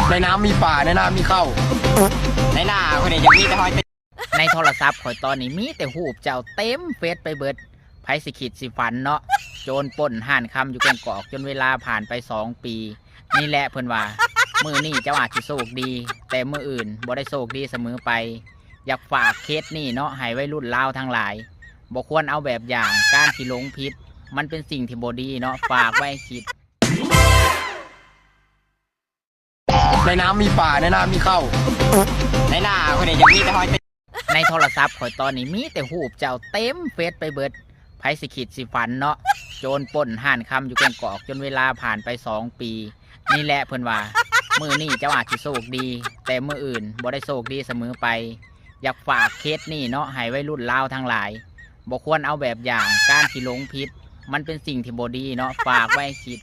ໃນນ້ຳມີປາ ໃນນ້ຳມີເຂົ້າ ໃນໜ້າຂ້ອຍນີ້ຍັງມີແຕ່ຮອຍຕີນ. ໃນໂທລະສັບຂ້ອຍຕອນນີ້ມີແຕ່ຮູບເຈົ້າເຕັມເຟສໄປເບິດ. ໃຜຊິຄິດຊິຝັນເນາະ ໂຈນປຸ້ນຮ້ານຄຳຢູ່ກອງກອກ ຈົນເວລາຜ່ານໄປສອງປີ. ນີ້ແຫຼະເພິ່ນວ່າ ມື້ນີ້ເຈົ້າອາດຊິໂຊກດີ ແຕ່ມື້ອື່ນບໍ່ໄດ້ໂຊກດີສະເໝີໄປ. ຢາກຝາກເຄສນີ້ເນາະ ໃຫ້ໄວລຸ້ນລາວທັງຫຼາຍ ບໍ່ຄວນເອົາແບບຢ່າງ ການທີ່ຫຼົງຜິດ ມັນເປັນສິ່ງທີ່ບໍ່ດີເນາະ ຝາກໄວ້ໃຫ້ຄິດ. ໃນນ້ຳມີປາ ໃນນ້ຳມີເຂົ້າ ໃນໜ້າຂ້ອຍນີ້ຍັງມີແຕ່ຮອຍຕີນ. ໃນໂທລະສັບຂ້ອຍຕອນນີ້ມີແຕ່ຮູບເຈົ້າເຕັມເຟສໄປເບິດ. ໃຜຊິຄິດຊິຝັນເນາະ ໂຈນປຸ້ນຮ້ານຄຳຢູ່ກອງກອກ ຈົນເວລາຜ່ານໄປສອງປີ. ນີ້ແຫຼະເພິ່ນວ່າ ມື້ນີ້ເຈົ້າອາດຊິໂຊກດີ ແຕ່ມື້ອື່ນບໍ່ໄດ້ໂຊກດີສະເໝີໄປ. ຢາກຝາກເຄສນີ້ເນາະ ໃຫ້ໄວລຸ້ນລາວທັງຫຼາຍ ບໍ່ຄວນເອົາແບບຢ່າງ ການທີ່ຫຼົງຜິດ ມັນເປັນສິ່ງທີ່ບໍ່ດີເນາະ ຝາກໄວ້ໃຫ້ຄິດ.